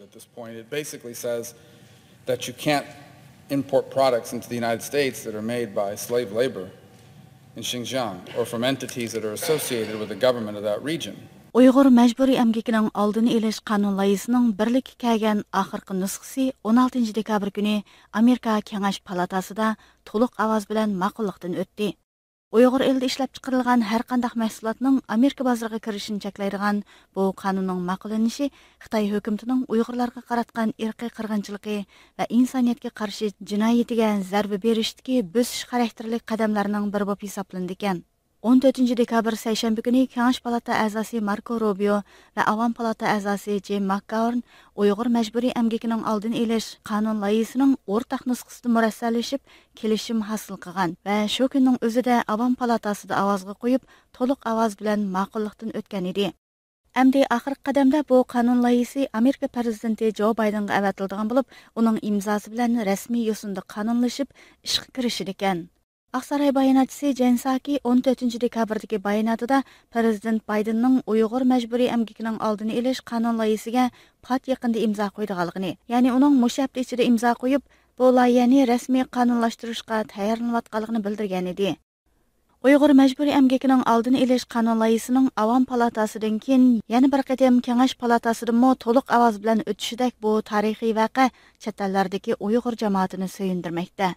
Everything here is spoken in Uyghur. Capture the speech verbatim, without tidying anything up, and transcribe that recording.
At this point, it basically says that you can't import products into the United States that are made by slave labor in Xinjiang or from entities that are associated with the government of that region. ئۇيغۇر مەجبۇرىي ئەمگىكىنىڭ ئالدىنى ئېلىش قانۇن لايىھىسىنىڭ بىرلىككە كەلگەن ئاخىرقى نۇسخىسى ئون ئالتىنچى دېكابىر كۈنى ئامېرىكا كېڭەش پالاتاسىدا تولۇق ئاۋاز بىلەن ماقۇللۇقتىن ئۆتتى. ئۇيغۇر ئېلىدە ئىشلەپچىقىرىلغان ھەر قانداق مەھسۇلاتنىڭ ئامېرىكا بازىرىغا كىرىشىنى چەكلەيدىغان بۇ قانۇننىڭ ماقۇللىنىشى خىتاي ھۆكۈمىتىنىڭ ئۇيغۇرلارغا قاراتقان ئىرقىي قىرغىنچىلىقى ۋە ئىنسانىيەتكە قارشى جىنايىتىگە زەربە بېرىشتىكى بۆسۈش خاراكتېرلىك قەدەملەرنىڭ بىرى بولۇپ ھېسابلىنىدىكەن. ئون تۆتىنچى دېكابىر سەيشەنبە كۈنى كېڭەش پالاتا ئەزاسى ماركو روبىيو ۋە ئاۋام پالاتا ئەزاسى جىم ماكگاۋېرن ئۇيغۇر مەجبۇرىي ئەمگىكىنىڭ ئالدىنى ئېلىش قانۇن لايىھىسىنىڭ ئورتاق نۇسخىسىدا مۇرەسسەلىشىپ، كېلىشىم ھاسىل قىلغان ۋە شۇ كۈننىڭ ئۆزىدە ئاۋام پالاتاسىدا ئاۋازغا قويۇپ، تولۇق ئاۋاز بىلەن ماقۇللۇقتىن ئۆتكەن ئىدى. ئەمدى ئاخىرقى قەدەمدە بۇ قانۇن لايىھىسى ئامېرىكا پىرېزىدېنتى جو بايدېنغا ئەۋەتىلىدىغان بولۇپ، ئۇنىڭ ئىمزاسى بىلەن رەسمىي يوسۇندا قانۇنلىشىپ، ئىشقا كىرىشىدىكەن. ئاقساراي باياناتچىسى جېن ساكى ئون تۆتىنچى دېكابىردىكى باياناتىدا پىرېزىدېنت بايدېننىڭ ئۇيغۇر مەجبۇرىي ئەمگىكىنىڭ ئالدىنى ئېلىش قانۇن لايىھىسىگە پات يېقىندا ئىمزا قويىدىغانلىقىنى، يەنى ئۇنىڭ مۇشۇ ھەپتە ئىچىدە ئىمزا قويۇپ، بۇ لايىھەنى رەسمىي قانۇنلاشتۇرۇشقا تەييارلىنىۋاتقانلىقىنى بىلدۈرگەنىدى. ئۇيغۇر مەجبۇرىي ئەمگىكىنىڭ ئالدىنى ئېلىش قانۇن لايىھىسىنىڭ ئاۋام پالاتاسىدىن كېيىن يەنە بىر قېتىم كېڭەش پالاتاسىدىمۇ تولۇق ئاۋاز بىلەن ئۆتۈشىدەك بۇ تارىخىي ۋەقە چەت ئەللەردىكى ئۇيغۇر جامائىتىنى سۆيۈندۈرمەكتە.